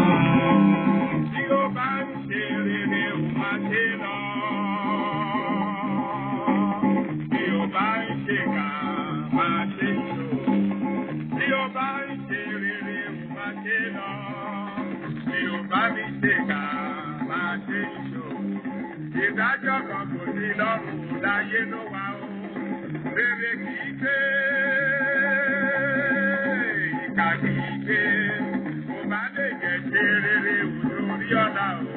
Tí ó bá ń ṣe rere ò máa ṣe lọ. Tí ó bá ń ṣe kà máa ṣe ṣò. Tí ó bá ń ṣe rere ò máa ṣe lọ. Tí ó bá ń ṣe kà máa ṣe ṣò. Ìdájọ́ kan kò sí lọ́rùn láyé ló wà o. Rere kì í gbé, ìkà kì í gbé. Kò bá lè jẹ́ ṣe rere wò lórí ọ̀la o.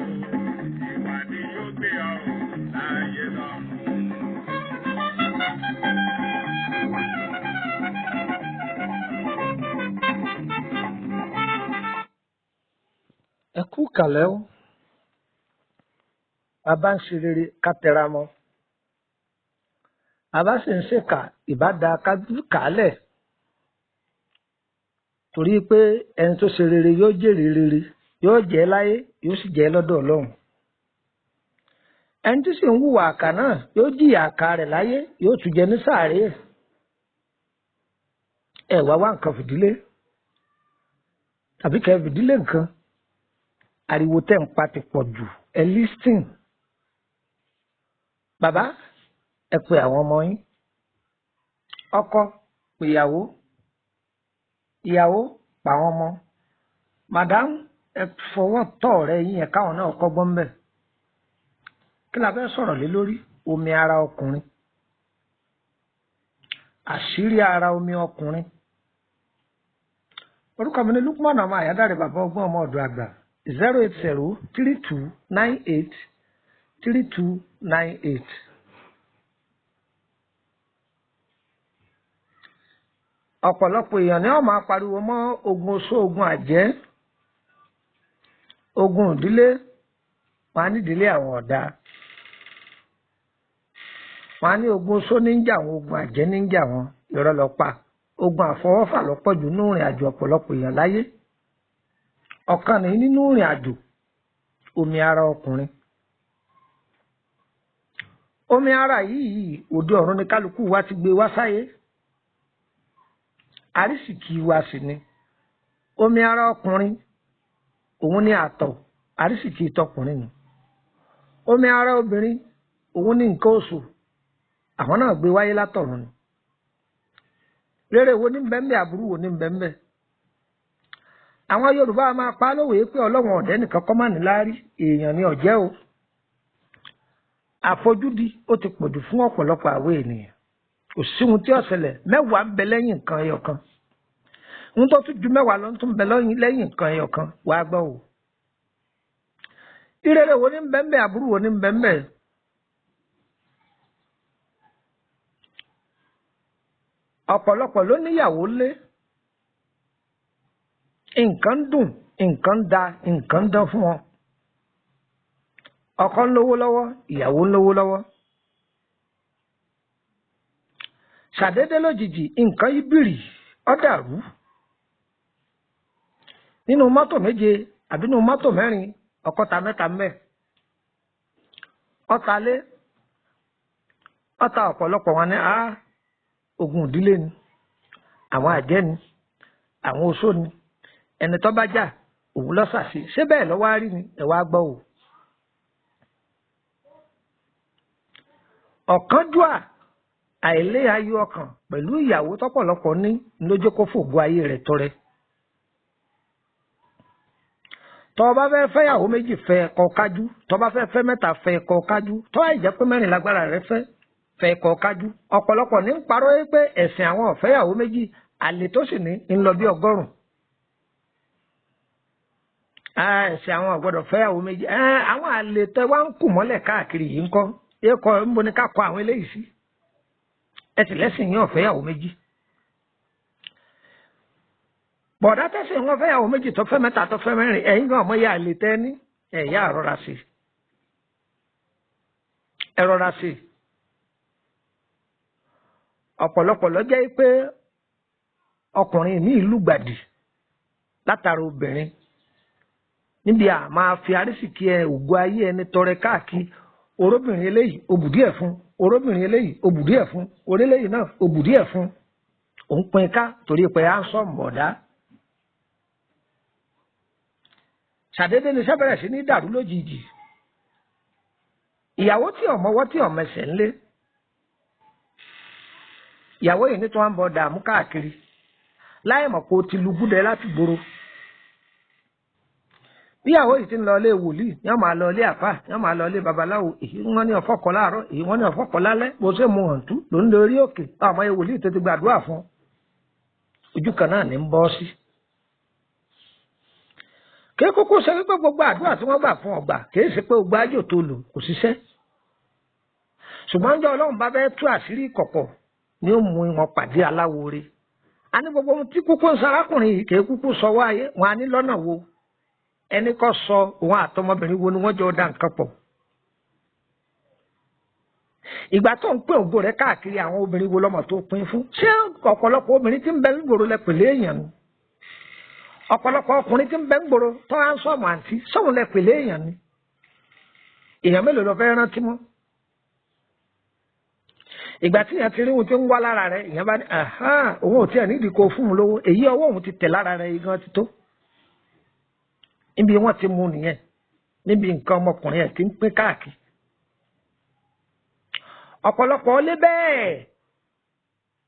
Ìwà ni yóò gbé ọ o láyé lọ́run. Ẹ kú kàlẹ́ o. Bàbá ń ṣe rere ká tẹra mọ́. Bàbá sì ń ṣèkà ìbá da ká kàálẹ̀. Torí pé ẹni tó ṣe rere yóò jèrè rere, yóò jẹ́ láyé, yóò sì jẹ́ lọ́dọ̀ Ọlọ́run. Ẹni tí sì ń hùwà àkà náà yóò jìyà àkà rẹ̀ láyé, yóò tún jẹ ní sàárè. Ẹ wá wá nǹkan fìdílé tàbí kẹ́ fìdílé nǹkan. Ariwo tẹ́ ń pa ti pọ̀ jù, ẹ lísìn. Bàbá, ẹ pe àwọn ọmọ yín. Ọkọ, pe ìyàwó. Ìyàwó, pa àwọn ọmọ. Madam, ẹ fọwọ́ tọ́ ọ̀rẹ́ yín yẹn káwọn náà kọ́gbọ́n ńbẹ̀. Kí la fẹ́ sọ̀rọ̀ lé lórí? Omi ara ọkùnrin. Àṣírí ara omi ọkùnrin. Orúkọ mi ni Lukman ọmọ Àyádáre bàbá ọgbọ́n ọmọ ọ̀dọ̀ àgbà 08032983298. Ọ̀pọ̀lọpọ̀ èèyàn ni wọ́n máa pariwo mọ́ ogun oṣó, ogun àjẹ́, ogun ìdílé, wọn á ní ìdílé àwọn ọ̀dà. Wọn á ní ogun oṣó ní ń jà wọn, ogun àjẹ́ ní ń jà wọn, irọ́ ló pa. Ogun àfọwọ́fà ló pọ̀ jù nínú ìrìn àjò ọ̀pọ̀lọpọ̀ èèyàn láyé. Ọ̀kan nìyí nínú ìrìn àjò omi ara ọkùnrin. Omi ara yìí òde ọ̀run ni kálukú wa ti gbé wá sáyé. Àrísìkí wa sì ni. Omi ara ọkùnrin òun ni àtọ̀, àrísìkí tọkùnrin nù. Omi ara obìnrin òun ni nǹkan oṣù, àwọn náà gbé wáyé látọ̀run ni. Rere wo ní bẹ́ńbẹ́, aburú wo ní bẹ́ńbẹ́? Àwọn Yorùbá máa pa á lówe pé Ọlọ́run ọ̀dẹ́ nìkan kọ́ mà ní láárí, èèyàn ni ọ̀jẹ́ o. Àfojúdi ó ti pọ̀jù fún ọ̀pọ̀lọpọ̀ àwọn ènìyàn. Kò sí ohun tí ó ṣẹlẹ̀, mẹ́wàá ń bẹ lẹ́yìn nǹkan ẹyọ kan. Ohun tó tún ju mẹ́wàá lọ tún ń bẹ lẹ́yìn nǹkan ẹyọ kan, wàá gbọ́ o. Ìrere wo ní bẹ́ńbẹ́, aburú wo ní bẹ́ńbẹ́? Ọ̀pọ̀lọpọ̀ ló níyàwó lé. Nǹkan dùn, nǹkan da, nǹkan dán fún wọn. Ọkọ ń lówó lọ́wọ́, ìyàwó ń lówó lọ́wọ́. Ṣàdédé lójijì, nǹkan yí bìrì, ó dàrú. Nínú mọ́tò méje àbí nínú mọ́tò mẹ́rin, ọkọ ta mẹ́ta ńbẹ̀. Ó ta lé, ó ta ọ̀pọ̀lọpọ̀ wọn ní á, ogun ìdílé ni, àwọn àjẹ́ ni, àwọn oṣó ni. Ẹni tó bá jà, òun ló ṣàṣì. Ṣé bẹ́ẹ̀ ló wá rí ni? Ẹ wá gbọ́ o. Ọ̀kánjúà, àìlé ayọ̀ ọkàn pẹ̀lú ìyàwó tọ́pọ̀lọpọ̀ ní ló jẹ́ kó fògo ayé rẹ̀ tọrẹ. Tọ́ ọ bá fẹ́ fẹ́yàwó méjì fẹ́ kọ kájú, tọ́ bá fẹ́ fẹ́ mẹ́ta fẹ́ kọ kájú, tọ́ àìjẹ́ pé mẹ́rin lágbára rẹ fẹ́ fẹ́ kọ kájú. Ọ̀pọ̀lọpọ̀ ní ń parọ́ pé ẹ̀sìn àwọn ò fẹ́yàwó méjì, àlè tó sì ní ń lọ bí 100. Ẹ̀sìn àwọn ò gbọ́dọ̀ fẹ́yàwó méjì. Àwọn àlè tẹ wá ń kù mọ́lẹ̀ káàkiri yìí ń kọ́. Ẹ̀kọ́ ń bo ni ká kọ àwọn eléyìí sí. Ẹ̀sìn lẹ́sìn yín ò fẹ́yàwó méjì. Bọ̀dá tẹ̀sìn wọn fẹ́yàwó méjì tó fẹ́ mẹ́ta tó fẹ́ mẹ́rin, ẹ̀yin gan ọmọ yà àlè tẹ́ ní ẹ̀yà àrọ́ra sí. Ẹ rọra sí. Ọ̀pọ̀lọpọ̀ ló jẹ́ pé ọkùnrin ní ìlú gbàdì látara obìnrin níbi à máa fi arísìkí ẹ ògo ayé ẹni tọrẹ káàkiri. Orobìnrin eléyìí obù díẹ̀ fún, Orobìnrin eléyìí òbùdí ẹ̀ fún, orílẹ̀ yìí náà òbùdí ẹ̀ fún, òun pin ká torí pé à ń sọ mọ̀dá. Ṣàdédé ni iṣẹ́ bẹ̀rẹ̀ sí ní dàrú lójijì. Ìyàwó tí ọ̀mọ́wọ́ tí ọ̀mẹsẹ̀ ńlé, ìyàwó yìí ní tí wọ́n ń bọ̀ dààmú káàkiri láì mọ̀ pé o ti lùgúdẹ láti gbòòrò. Bíyàwó yìí ti ń lọ ilé wòlíì, yọ́n máa lọ ilé àfà, yọ́n máa lọ ilé babaláwo. Èyí wọ́n ní ọ̀fọ́kọ láàárọ̀, èyí wọ́n ní ọ̀fọ́kọ lálẹ́. Bó ṣe mu hàntú ló ń lọ orí òkè. Àmọ́ iye wòlíì tó ti gbàdúrà fún ojú kan náà ní ń bọ́ sí. Kí kúkú ṣe wípé gbogbo àdúrà tí wọ́n gbà fún ọgbà kìí ṣe pé gbogbo ájò tó lò kò ṣiṣẹ́. Ṣùgbọ́n ǹjẹ́ Ọlọ́run bá fẹ́ tú àṣírí ìkọ̀kọ̀ ni ó mú wọn pàdé aláwore. A ní gbogbo ohun tí kúkú ń sarákùnrin yìí kìí kúkú sọ wáyé wọn a ní lọ́nà wo ẹni kọ́ sọ òun àtọmọbìnrin wo ni wọ́n jọ da nǹkan pọ̀. Ìgbà tó ń pín ògo rẹ̀ káàkiri àwọn obìnrin wo lọ́mọ tó pín fún? Ṣé ọ̀pọ̀lọpọ̀ obìnrin tí ń bẹ nígboro lẹ pèlè èèyàn ni? Ọ̀pọ̀lọpọ̀ ọkùnrin tí ń bẹ nígboro tó wá ń sọ̀mù àǹtí sóhun lẹ pèlè èèyàn ni? Èèyàn mélòó lọ fẹ́ rántí mọ́? Ìgbà tí èèyàn ti rí ohun tí ń wá lára rẹ̀, èèyàn bá ní òun ò tiẹ̀ nídìí kó fún un lówó, èyí ọwọ́ òun ti tẹ̀ lára rẹ̀ gan ti tó. Níbi wọ́n ti mú nìyẹn, níbi nǹkan ọmọkùnrin ẹ̀ ti ń pín káàkiri. Ọ̀pọ̀lọpọ̀ lé bẹ́ẹ̀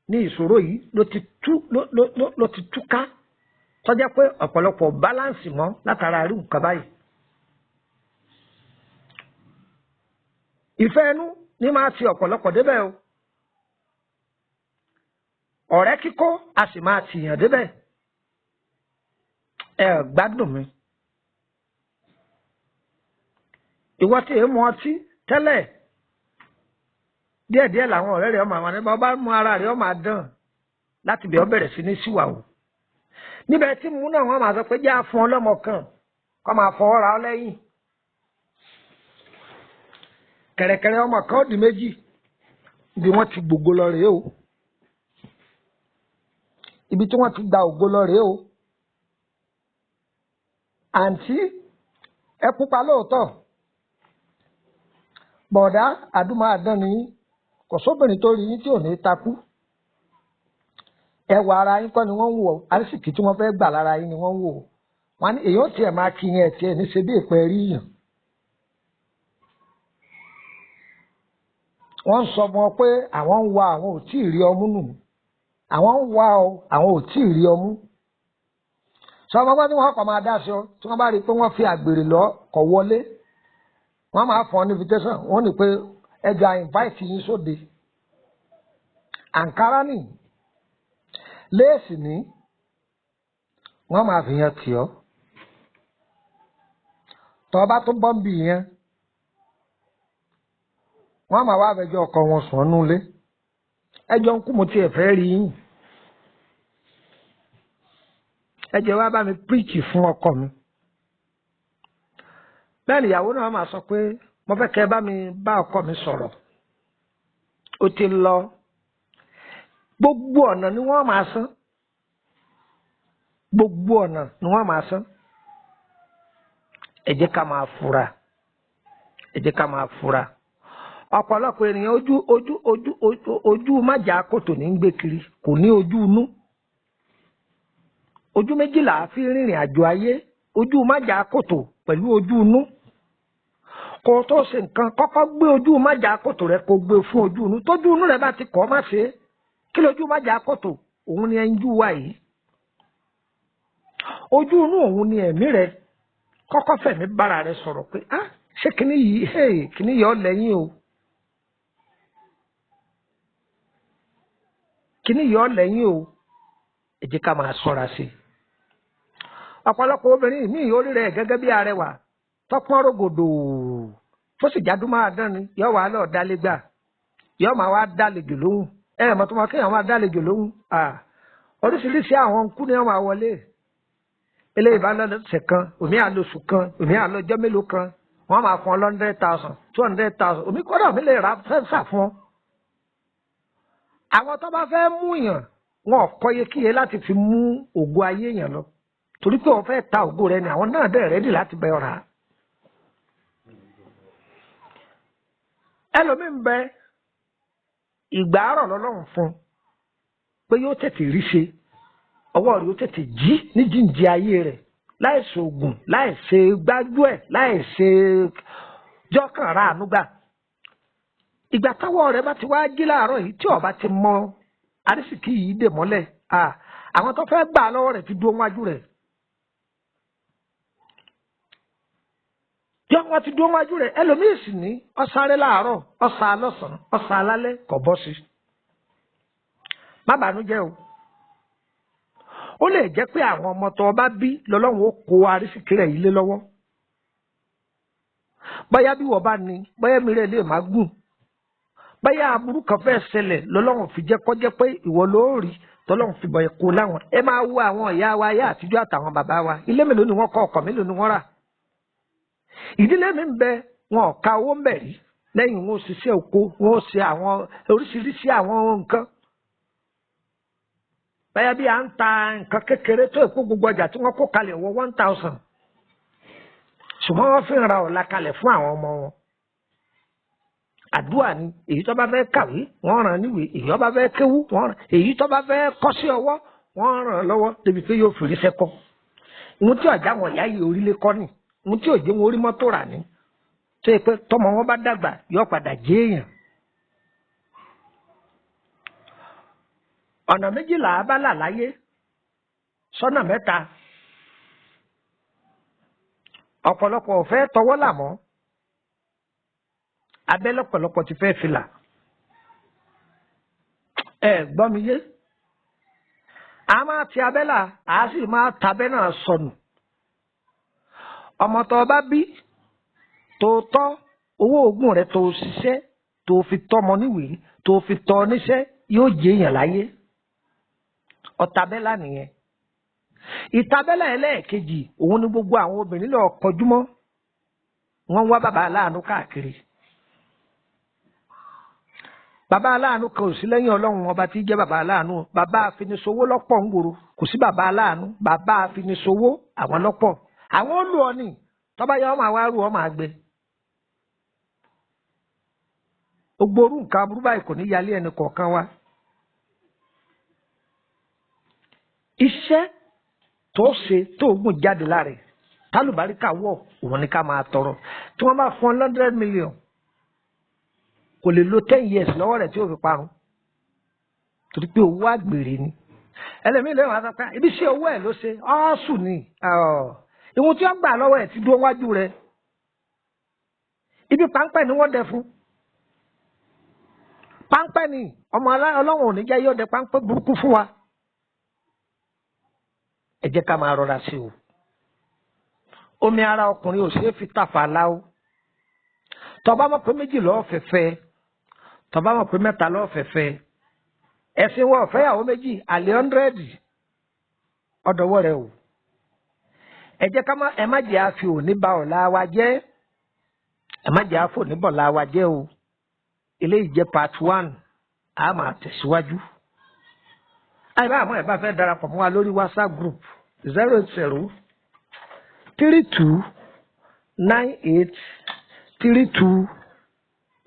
ní ìṣòro yìí ló ti túká, tó jẹ́ pé ọ̀pọ̀lọpọ̀ báláǹsì mọ́ látara rí nǹkan báyìí. Ìfẹ́ ẹnu ní máa ti ọ̀pọ̀lọpọ̀ débẹ̀ o. Ọ̀rẹ́ kíkó a sì máa tìyàn débẹ̀. Ẹ gbádùn mi. Ìwọ tí èémú ọtí tẹ́lẹ̀ díẹ̀díẹ̀ làwọn ọ̀rẹ́ rẹ̀ ọmọ àwọn ẹni bá mú ara rẹ̀ ọmọ àdán láti bẹ̀ ọ́ bẹ̀rẹ̀ sí ní síwà o. Níbẹ̀ tí mú náà wọ́n máa sọ pé jẹ́ àfọn ọlọ́mọ kan kọ́ máa fọwọ́ ra ọ lẹ́yìn. Kẹ̀rẹ̀kẹ̀rẹ̀ ọmọ kan ó di méjì bí wọ́n ti gbògo lọ rèé o. Ibi tí wọ́n ti gba ògo lọ rèé o. Àǹtí ẹ pupa lóòótọ́, bọ̀dá àdúmọ̀ àdán ni kò sóbìnrin tó rí yín tí ò ní takú. Ẹwà ara yín kọ́ ni wọ́n ń wò, àrísìkí tí wọ́n fẹ́ gbà lára yín ni wọ́n ń wò. Wọ́n ní èyí ó tiẹ̀ máa kí yẹn tiẹ̀ ní ṣe bí ìpẹ́ rí yàn. Wọ́n ń sọ fún ọ pé àwọn ń wa àwọn ò tí ì rí ọmú nù. Àwọn ń wa ọ àwọn ò tí ì rí ọmú. Sọ ọmọ tí wọ́n kọ́ máa dá sí ọ tí wọ́n bá rí i pé wọ́n fi àgbèrè lọ kọ̀ wọlé. Wọ́n máa fọ́n ní invitation, wọ́n ní pé ẹja invite yín sóde. Àǹkárá nì, léèsì ní, wọ́n máa fi yẹn tì ọ́. Tọ́ bá tún bọ́m̀bì yẹn, wọ́n máa wá àfẹjọ́ ọkọ wọn sùn ọ́nú ilé. Ẹjọ́ ń kú mo tiẹ̀ fẹ́ rí yín. Ẹjọ́ wá bá mi píríkì fún ọkọ mi. Bẹ́ẹ̀ ni ìyàwó náà máa sọ pé mo fẹ́ kẹ́ ẹ bá mi bá ọkọ mi sọ̀rọ̀. Ó ti lọ. Gbogbo ọ̀nà ni wọ́n máa san. Gbogbo ọ̀nà ni wọ́n máa san. Ẹ jẹ́ ká máa fura. Ẹ jẹ́ ká máa fura. Ọ̀pọ̀lọpọ̀ ènìyàn ojú ojú ojú ojú ojú májà kòtò ní ń gbé kiri, kò ní ojú inú. Ojú méjìlá fi rìnrìn àjò ayé, ojú májà kòtò pẹ̀lú ojú inú. Kó o tó ṣe nǹkan kọ́kọ́ gbé ojú májà kòtò rẹ kó gbé fún ojú inú. Tójú inú rẹ bá ti kọ́ má ṣe é. Kí lójú májà kòtò? Òun ni ẹnjú wa yìí. Ojú inú òun ni ẹ̀mí rẹ. Kọ́kọ́ fẹ̀mí bára rẹ sọ̀rọ̀ pé ah ṣé kíní yìí hey kíní yìí ọ lẹ́yìn o. Kíní yìí ọ lẹ́yìn o. Ẹ jẹ́ ká máa ṣọ́ra sí i. Ọ̀pọ̀lọpọ̀ obìnrin míì orí rẹ̀ gẹ́gẹ́ bí arẹwà tọpọ́n rògòdò tó sì jádùn máa dán ni yọ wàá lọ dálé gbà yọ máa wá dálejò lóhùn. Ẹ mọ̀ tó máa kéèyàn máa dálejò lóhùn. Oríṣiríṣi àwọn nkú ni wọ́n máa wọlé. Eléyìí bá lọ́sẹ̀ kan, òmí àlóṣù kan, òmí àlọ́jọ́ mélòó kan, wọ́n máa fún ọ 100,000, 200,000, òmí kọ́dà mi lè ra fẹ́ǹsà fún ọ. Àwọn tó bá fẹ́ mú yàn, wọn ò kọ́yékíye láti fi mú ògo ayé yàn lọ. Torí pé wọ́n fẹ́ ta ògo rẹ ni àwọn náà dẹ̀ rẹ́dì láti bẹ ọ̀rá. Ẹlòmíì ń bẹ Ìgbà àárọ̀ lọ́lọ́run fún pé yóò tètè rí ṣe, ọwọ́ rẹ̀ yóò tètè jí ní jíǹde ayé rẹ̀, láì ṣoògùn, láì ṣe gbájúẹ̀, láì ṣe jọ́kàn ra àánú gbà. Ìgbà táwọ̀ rẹ̀ bá ti wá jí láàárọ̀ yìí, tí ó bá ti mọ arísìkí yìí dè mọ́lẹ̀, àwọn tó fẹ́ gbà lọ́wọ́ rẹ̀ ti dúró wájú rẹ̀. Tí wọ́n ti dúró wájú rẹ̀, ẹlòmíì sì ní ọ̀sáré láàárọ̀, ọ̀sà lọ́sàn-án, ọ̀sà lálẹ́, kò bọ́ sí. Má bànújẹ́ o. Ó lè jẹ́ pé àwọn ọmọ tó bá bí lọ́lọ́run ó kó arísìkí rẹ̀ yìí lé lọ́wọ́. Bóyá bí wọ́n bá ní, bóyá mi rẹ̀ lè má gùn. Bóyá aburú kan fẹ́ ṣẹlẹ̀ lọ́lọ́run fi jẹ́ kó jẹ́ pé ìwọ ló rí tọ́lọ́run fi bọ̀ kó láwọn. Ẹ máa wo àwọn ìyá wa ayé àtijọ́ àtàwọn bàbá wa. Ilé mélòó ni wọ́n kọ́, ọkọ̀ mélòó ni wọ́n rà? Ìdílé mi ń bẹ, wọn ò ka owó ń bẹ̀ rí. Lẹ́yìn wọn ò ṣiṣẹ́ oko, wọn ò ṣe àwọn oríṣiríṣi àwọn nǹkan. Báyà bí à ń ta nǹkan kékeré tó èkó gbogbo ọjà tí wọ́n kó kalẹ̀ wọ 1000. Ṣùgbọ́n wọ́n fi ń ra ọ̀la kalẹ̀ fún àwọn ọmọ wọn. Àdúrà ni, èyí tó bá fẹ́ kàwé wọ́n ràn níwèé, èyí tó bá fẹ́ kéwú wọ́n ràn, èyí tó bá fẹ́ kọ́ sí ọwọ́ wọ́n ràn lọ́wọ́ débi pé yóò fi ríṣẹ́ kọ́. Ìwọ̀n tí ọ̀já wọn ìyá yìí orílẹ̀ kọ́ ni, ìwọ̀n tí òjé wọn orí mọ́tò rà ní. Tó yẹ pé tọmọ wọn bá dàgbà yóò padà jẹ́ èèyàn. Ọ̀nà méjìlá bá là láyé, sọ́nà mẹ́ta. Ọ̀pọ̀lọpọ̀ ò fẹ́ tọwọ́ là mọ́, abẹ́ lọ́pọ̀lọpọ̀ ti fẹ́ fìlà. Ẹ gbọ́ mi yé, a máa ti abẹ́ là, a sì máa tabẹ́ náà sọnù. Ọmọ tó bá bí, tó tọ́ owó oògùn rẹ̀ tó ṣiṣẹ́, tó fi tọ́mọ níwèé, tó fi tọ́ níṣẹ́, yóò jẹ́ èèyàn láyé. Ọ̀tàbẹ́là nìyẹn. Ìtàbẹ́là ẹlẹ́ẹ̀kejì, òun ni gbogbo àwọn obìnrin lọ kọjúmọ́. Wọ́n wá bàbá aláàánú káàkiri. Bàbá aláàánú kan ò sí lẹ́yìn Ọlọ́run ọba tí jẹ́ bàbá aláàánú. Bàbá afiniṣòwò lọ́pọ̀ ń gbòòrò, kò sí bàbá aláàánú. Bàbá afiniṣòwò àwọn lọ́pọ̀. Àwọn olù ọ ni, tọ́ba yẹ ọmọ àwa rú ọmọ àgbẹ̀. Gbogbo orú nǹkan aburú báyìí kò ní yálé ẹnì kọ̀ọ̀kan wa. Iṣẹ́ tó ṣe tó gùn jáde lára ẹ̀, tálùbáríkà wọ̀, òun ni ká máa tọrọ. Tí wọ́n bá fún 100 million, kò lè lo 10 years lọ́wọ́ rẹ̀ tí ó fi parun. Torí pé owó àgbèrè ni. Ẹlẹ́mìí lè wá sọ pé ibi iṣẹ́ owó ẹ̀ ló ṣe, ọ́ọ̀sù ni. Ìwọ̀n tí wọ́n gbà lọ́wọ́ ẹ̀ ti dúró wájú rẹ̀. Ibi páńpẹ́ ni wọ́n dẹ fún. Páńpẹ́ ni ọmọ Ọlọ́run ò ní jẹ́ yóò dẹ páńpẹ́ burúkú fún wa. Ẹ jẹ́ ká máa rọra sí o. Omi ara ọkùnrin ò ṣeé fi tàfà lá o. Tó bá mọ̀ pé méjì lọ́ọ́ fẹ́fẹ́, tó bá mọ̀ pé mẹ́ta lọ́ọ́ fẹ́fẹ́, ẹ̀sìn wọ ọ̀fẹ́yàwó méjì àlè 100 ọ̀dọ̀wọ́ rẹ o. Ẹ jẹ́ ká má ẹ má jẹ́ àfi òní ba ọ̀la wa jẹ́. Ẹ má jẹ́ àfi òní bọ̀la wa jẹ́ o. Eléyìí jẹ́ part 1, a máa tẹ̀síwájú. Àìbá àmọ́ ẹ̀ bá fẹ́ darapọ̀ mọ́ wa lórí WhatsApp group 00 32 98 32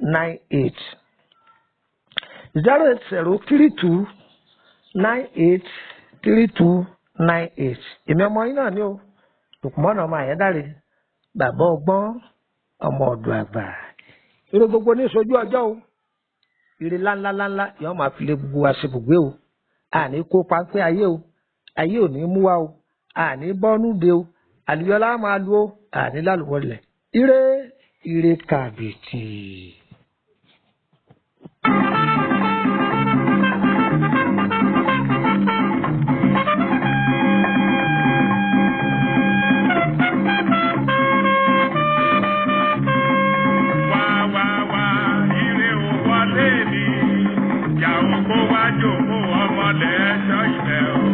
98 00 32 98 32 98. Èmi ọmọ yín náà ni o, Lùkùmọ́nà ọmọ Àyẹ́dáre, bàbá ọgbọ́n, ọmọ ọ̀dọ̀ àgbà. Ire gbogbo ní sojú ọjọ́ o, ire ńláńláńlá yóò máa fi lé gbogbo wa ṣe bùgbé o. Àní kó páńpẹ́ ayé o, ayé ò ní mú wa o, àní bọ́nú de o, àlùyọlá máa lu o, àní lálùwọlẹ̀. Ire ire kàbìtì. Wá wá wá, ire ò wọlé mi. Ìyàwó kó wá jòkó ọmọ lẹ́ṣọ́ ilẹ̀ o.